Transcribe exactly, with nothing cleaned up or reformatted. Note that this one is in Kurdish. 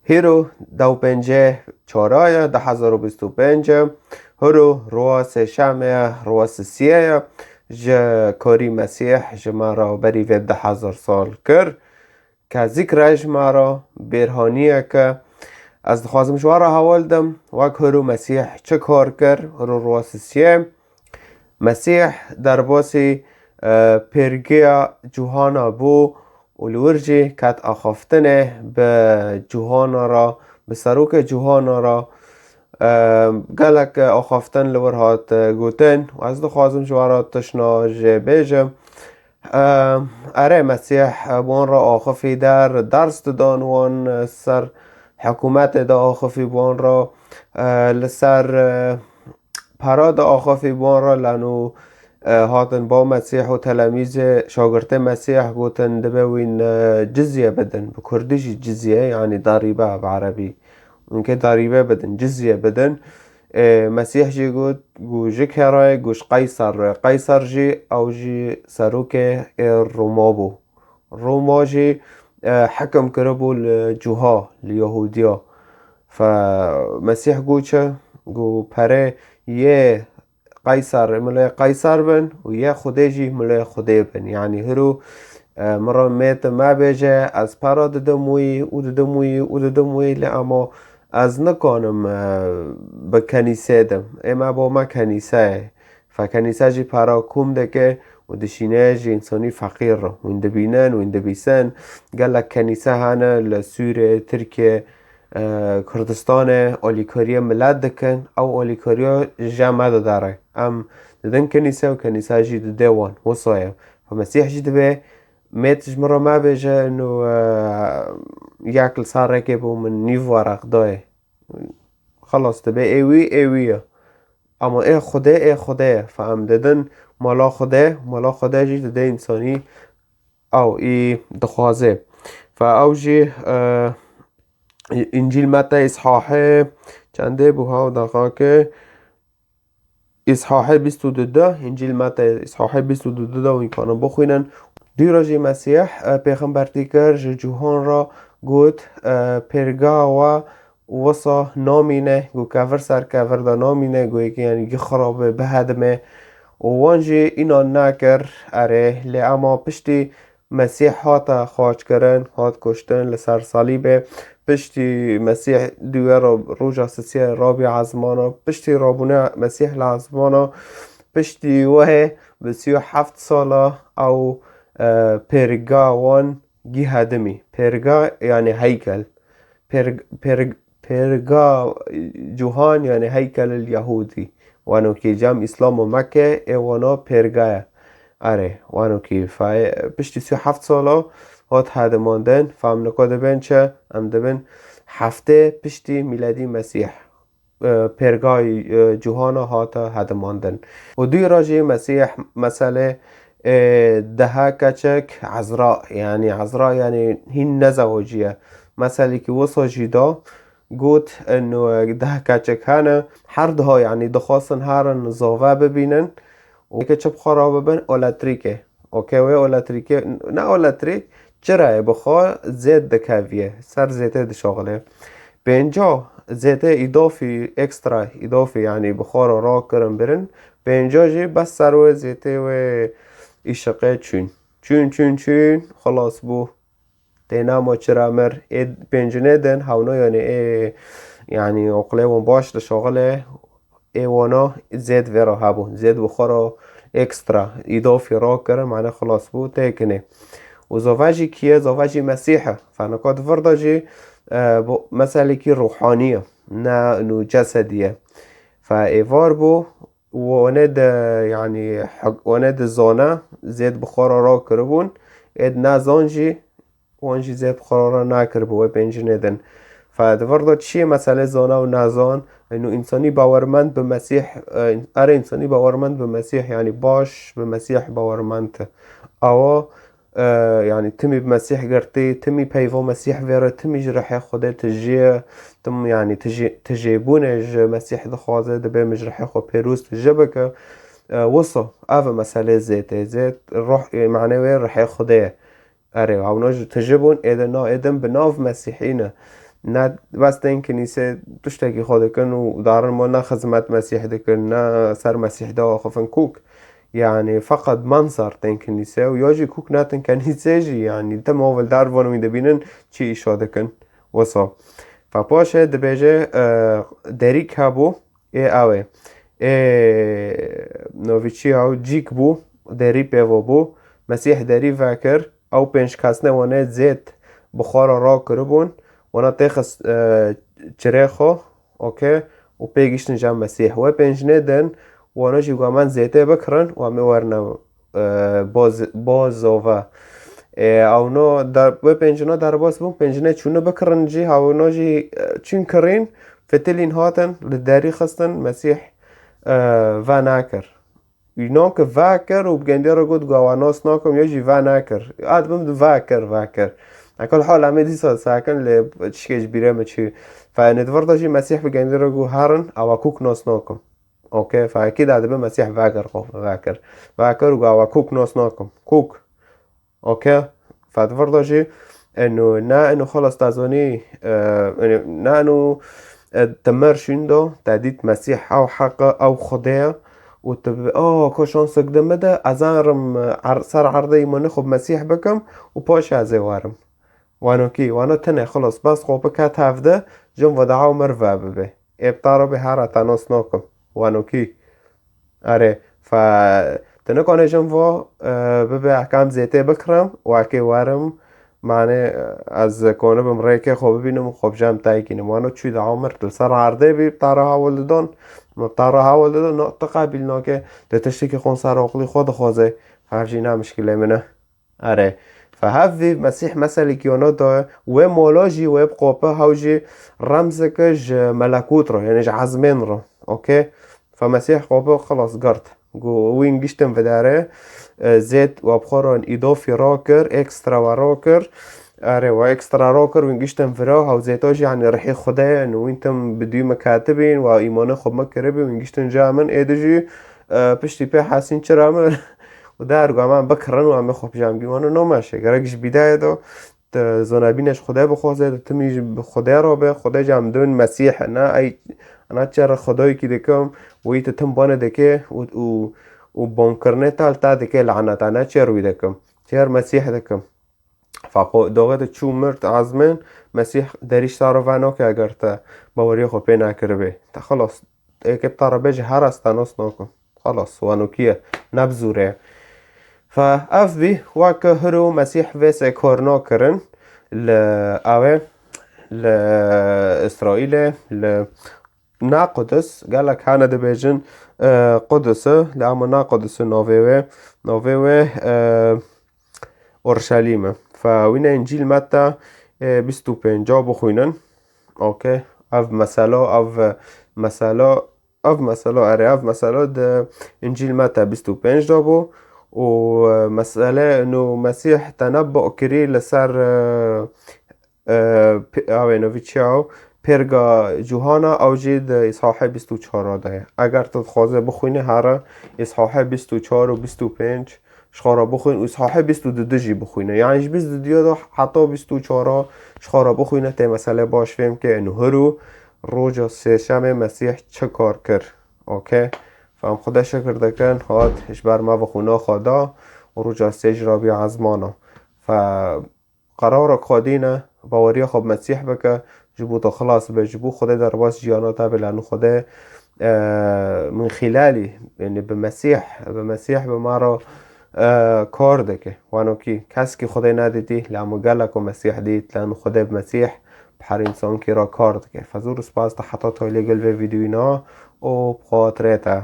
Hîro dewpêncê çara ye, du hezar û bîst û pênc e. Hîro roja sêşemê ye, roja sisiyê ye. Ji karî Mesîh ji me re berî vê du hezar sal kir. Ke zikre ji me re bêrhaniyeke. Ez dixwazim ji we re hewl dim, wek hîro Mesîh çi kar kir, hîro roja sisiyê. Mesîh derbasî, e, pêrgiya Cûhana bû û li wir jî ket axaftinê bi Cûhana re, bi serokê Cûhana re, e, gelek axaftin li wir hat, e, gotin. Û ez dixwazim ji we re tiştna jê bêjim. E, erê, Mesîh, e, bi wan re axifî der, ders didan wan, e, ser hikûmetê de axifî bi wan re, e, li ser, e, pera de axafî bi wan re, lano, e, hatin ba Mesîh û telemîzê, şagirtê Mesîh gotin, dibe wîn, e, cizye bidin. Bi kurdî jî cizye, yanî darîbe bi erebî. Winkê darîbe bidin, cizye bidin. E, Mesîh jî got, got ji kê re, got ji Qeysar re. Qeysar jî, ew jî serokê ê Roma bû. Roma jî, e, hekim kiribû li Cûha, li Yehûdiya. Fe Mesîh got çi? Got perê yê Qeysar, milê Qeysar bin û yê Xwedê jî milê Xwedê bin. Yanî hîro, e, min re mêt me bêje, ez pera didim wî û didim wî û didim wî, lê ema ez nikanim, e, bi kenîsê dim. Ê me bo me kenîse ye. Fe kenîse jî pera kom dike û dişîne ji însanî feqîr re. Wîn dibînin, wîn dibîsin. Gelek kenîse hene li Sûriyê, Tirkiye, e, Kurdistanê alîkariyê milet dikin. Ew alîkariya ji me didere. Em didin kenîse û kenîse jî dide wan. Wisa ye. Fe Mesîh jî dibe, mêt ji min re me bêje, ino, e, yek li ser rêkê bo min nîv weraq dayê. Xelas dibe, ê wî, ê wî ye. Ama ê Xwedê, ê Xwedê ye. Fe em didin mala Xwedê, mala Xwedê jî dide însanî ew î dixwaze. Fe ew jî, e, Încîl Mete, Îshahê, çendê bû, ha, daxake, Îshahê bîst û du de, Încîl Mete, Îshahê bîst û du de, wî kanin bixwînin. Dû re jî Mesîh, e, pêxembertî kir, ji Cûhan re got, e, pêrga we wisa namîne, got kevir ser kevir de namîne, got yekê, yanî gi xirabe, bihedime. Û wan jî înan nekir, erê, lê ema piştî Mesîh hate xaçkirin, hat kuştin li ser salîbê. Piştî Mesîh dûye ro-, roja sisiyê rabî ezmana. Piştî rabûna Mesîh li ezmana, piştî wê bi sî û heft sala ew, e, pêrga wan gî hedimî. Pêrga, yanî heykel. Pêr-, pêr-, pêrga Cûhan, yanî heykel il Yahûdî. Wano kî cem Îslam û Mekke, ê wano pêrga ye. Erê, wano kî fe-, piştî sî û heft sala hat hedimandin, fe em nika dibin çi? Em dibin heftê piştî mîledî Mesîh, e, pêrgayî, e, Cûhana hate hedimandin. Û dû re jî Mesîh meselê, e, dehe keçik Ezra, yanî Ezra, yanî hîn nezewiciye. Meselekî wisa jî da, got, ino, e, deh keçik hene, her duha, yanî dixwastin herin zave bibînin û yekê çi bi xwe re bibin, eletrîkê. Okê, wê eletrîkê, ne eletrîk, çirayê bi xwe zêt dikeviye, ser zêtê dişaxile. Pênca zêtê îdafî, ekstra îdafî, yanî bi xwe re rakirin birin. Pênca jî bes ser wê zêtê wê îşiqê çûn. Çûn, çûn, çûn, xilas bû. Têna ma çira mir. Ê pêncine din hewno, yanî ê, yanî oqlê wan baş dişaxile, ê wana zêd vê re hebû. Zêd bi xwe re ekstra îdafî rakirin, mane xilas bû, têkinê. Û zave jî kî ye? Zave jî Mesîh e. Fe nika di vir de jî, e, bo meselekî ruhanî ye. Ne nû cesedî ye. Fe êvar bû, û wane de, yanî, hek-, wane de zane, zêd bi xwe re rakiribûn. Ê di nezan jî, wan jî zêd bi xwe re nakiribû, wê pêncine din. Fe di vir de çi ye meselê zana û nezan? Ino însanî bawermend bi Mesîh, e, erê însanî bawermend bi Mesîh, yanî baş bi Mesîh bawermend. Awa, e, yanî timî bi Mesîh girtî, timî peyva Mesîh vêre, timî ji rihê Xwedê tijî ye, tim, yanî tijî-, tijêbûnê ji Mesîh dixwaze, dibe min ji rihê xwe pêroz tijî bike. E, wisa, ev e meselê zêtê. Zêt, ruh, e, mane wê rihê Xwedê ye. Erê, hewna ji tijî bûn, ê de na, ê din bi nav Mesîhî ne. Ne bes tên kinîse tiştekî xwe dikin û darin ma ne xizmet Mesîh dikin, ne ser Mesîh diaxifin kûk. Yani feqet manzar tên kinîse û ya jî kûk netin kenîse jî, yani tim ovildar von wî dibînin çi îşa dikin. Wisa. Fe paşê dibêje, e, derîk hebû, ê ew ê. Ê novî çi ew cîk bû, derî pêvo bû. Mesîh derî vekir. Ew pênc kesne wane zêt bi xwe re rakiribûn. Wana têxist, e, çirê xwe, okey, û pê giştin cem Mesîh. Wê pêncine din, wana jî got, "Em zêtê bikirin û em ê werine, e, boz-, bozove." E, ewno der-, wê pêncina derbas bûn, pêncine çûne bikirin jî, hewno jî, e, çûn kirîn, fitilîn hatin, li derî xistin, Mesîh, e, venekir. Înan ki vekir û bi gendiya re got, "Gawa nas nakim," ya jî venekir. Ad bim di vekir, vekir. Ekol hal em ê dîsa sakin lê tişkê ji bîrê min çi. Fe nêdivir de jî Mesîh bi gendiya re got, "Herin, ewa kûk nas nakim." Okey, fe ekîd ad bi Mesîh vekir, xwe vekir. Vekir û gawa kûk nas nakim. Kûk. Okey? Fe di vir de jî, eno, ne, eno, xelas te zanî, e, eno, ne, eno, e, te mer şûn do, te dît Mesîh ew heq e, ew Xwedê ye û tu bi, "Oh, ko şansek de min de, ez ê rim, e, er-, ser erdê îmanê xwe bi Mesîh bikim û paşê ez ê werim." Wano kî, wano tine, xelas, bes xwe biket hevde, jin ve dawa mir ve bibe. Ê bi te re bê hera te nas nakim. Wano kî. Erê, fe, tu nikane jin vo, e, bibe heka em zêtê bikirim û hekê werim, mane, e, ez konibim rêkê xwe bibînim û xwe bi cem te yekînim. Wano çû de Amir, tu li ser erdê bî, bi te re hewil didon, min bi te re hewil didon, no, tu qebîl nake, tu tiştekî xwe ser aqilî xwe dixwaze, hev jî ne mişkilê min e. Erê. Fe hev vî Mesîh meselekî wana daye, wê mola jî wê biqope, hew jî remzeke ji melekût re, yani ji ezmên re. Okey? Fe Mesîh qope, xelas, girt. Got, wîn giştin videre, e, zêt we bi xwe re îdofî rakir, ekstra we rakir. Erê, we ekstra rakir, wîn giştin vira, hew zêta jî, yani rihê Xwedê ye, yani wîn tim bi dû me ketibîn, we îmanê xwe me kiribî, wîn giştin ca min, êdî jî, e, piştî pê hesîn çira min. û der got, "Em bikirin û em ê xwe pijam gî." Wano nameşe. Gerek ji bîdayê de tu zonebîne ji Xwedê bixwaze, tu timî ji bi Xwedê re be, Xwedê jî em dibin Mesîh, ne ey, ne çer Xwedayekî dikim, wî tu tim bane dike û, û, û bonkirinê te li te dike laneta, ne çer wî dikim. Çer Mesîh dikim. Fa xwe doxê te çû mir, te ezmên, Mesîh derî ji te re venake eger te baweriya xwe pê nekiribê. Te xelas, êkê bi te re bê ji her ez te nas nakim. Xelas, wanokî ye, ne bi zûrê ye. Fe ev bî, weke hiro Mesîh vê sê kar nakirin li ewê, li Îsraîlê, li ne Qudus, gelek hene dibêjin, e, Qudus e, lê ama ne Qudus e navê wê, navê wê, e, Orşelîm e. Fe wîne Încîl Metta, e, bîst û pênca bixwînin. Okey. Ev mesela, ev mesela, ev mesela, erê, ev mesela di Încîl Metta bîst û pênc de bû. Û, e, mesele, ino Mesîh tenebbu kirî li ser, e, e, pe-, ew ê novî çi ew, pêrga Cûhana, ew jî di îshahê bîst û çar de ye. Eger tu dixwazê bixwînî here, îshahê bîst û çar û bîst û pênc ji xwe re bixwîn û îshahê bîst û du jî bixwîne. Yani ji bîst û du de heta bîst û çar ji xwe re bixwîne, tê meselê baş fêm ke û hiro roja sêşemê Mesîh çi kar kir. Okey? Fe em Xwedê şikir dikin, hat ji ber me ve xwîna xwe da û roja sê jî rabî ezmana. Fe qerarek xwedî ne, baweriya xwe bi Mesîh bike, ji bo te xilas be, ji bo Xwedê derbas jiyana te be, lanu Xwedê, e, min xîlalî, yani bi Mesîh, bi Mesîh bi me re, e, kar dike. Wano kî, keskî Xwedê nedîtî, lanu gelek û Mesîh dît, lanu Xwedê bi Mesîh bi her însankî re kar dike. Fe zor spas te heta tolê gel vê vîdeoyî na û bi xatirê te.